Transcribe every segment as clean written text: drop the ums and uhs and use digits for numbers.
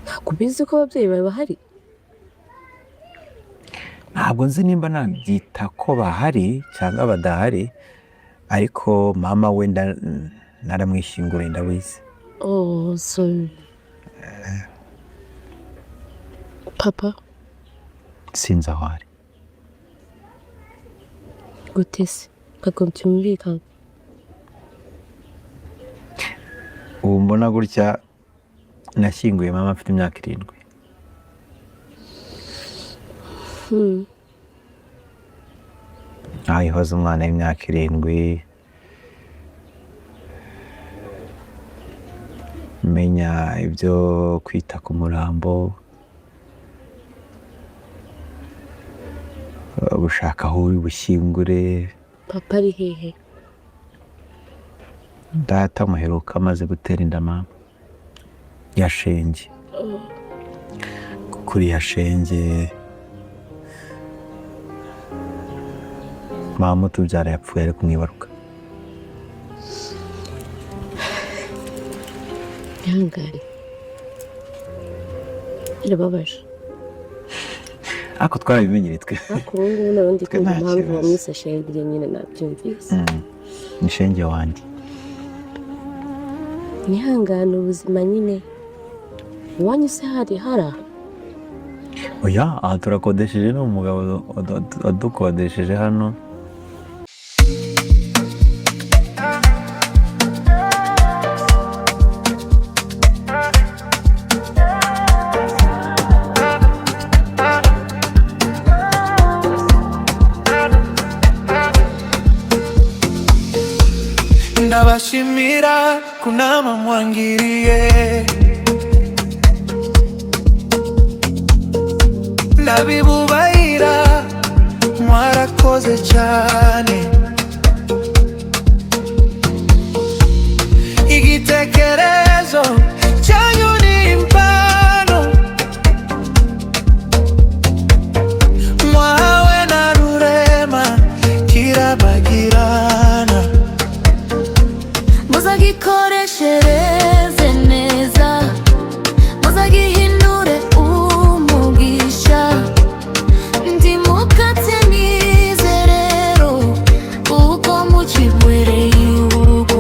Ntabwo ubizi ko ababyeyi bawe bahari? Ntabwo nzi nimba nabyita ko bahari cyangwa badahari, ariko mama we naramwishyinguriye, ndabizi. Oh, sorry. Papa? Sinzi aho ari. Gute se? Ntabwo byumvikana. Ubu mbona gutya, nashyinguye mama afite imyaka 7. Ntayihoze umwana w'imyaka 7, menya ibyo kwita ku murambo, gushaka aho uri bushyingure. Papa ari hehe? Data muheruka amaze gutera inda mama ya shenge. Kuri ya shenge mama utubyara yapfuye ari kumwibaruka. Ihangane, birababaje. Ariko twarabimenyereye twe. Ariko ubu ngubu narundi Twe kumva nta impamvu kibazo. wamwise shenge nyine, nabyumvise. Ni shenge wanjye. Nihangane, ubuzima nyine. Iwanyu se hari hari aha? Oya, aha turakodesheje, ni umugabo wadukodesheje hano. Ndabashimira kunama mwangiriye, ndabibubayira, mwarakoze cyane. Igitekerezo cyanyu ni impano mwahawe na Rurema, kirabagirana. Muzagikoreshereze neza, muzagihindure umugisha. Ndimukatse mizerero kuko mucibwereye urugo.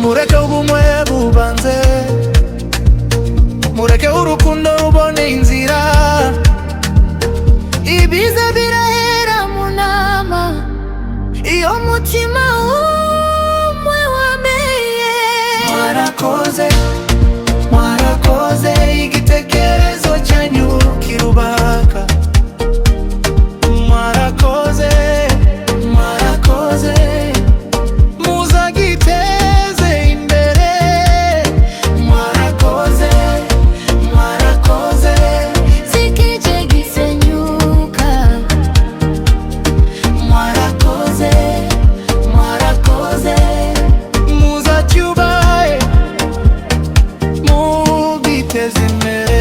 Mureke ubumwe bubanze, mureke urukundo rubone inzira. Ibiza birahera mu nama iyo umutima umwe wameye. Mwarakoze, mwarakoze, igitekerezo cyanyu kirubaka. Mwarakoze, mwarakoze, muzagiteze imbere. Mwarakoze, mwarakoze. Zikije gisenyuka. Mwarakoze, mwarakoze, muzacyubahe, mugiteze imbere.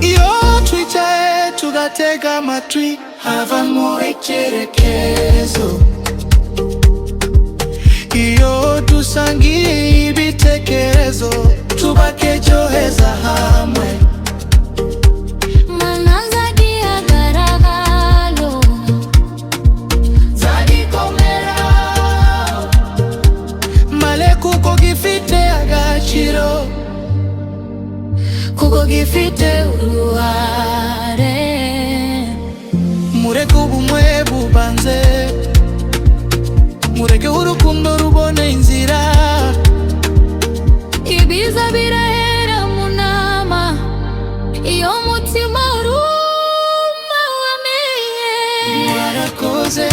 Iyo twicaye tugatega amatwi, havamo icyerekezo. Iyo dusangiye ibitekerezo, tubaka ejo heza hamwe. Mana zagihagararo. Zagikomera male kuko gifite agaciro. Kuko gifite uruhare. Mureke ubumwe bubanze, mureke urukundo rubone inzira. Ibiza birahera mu nama iyo umutima uruma wameye. Mwarakoze.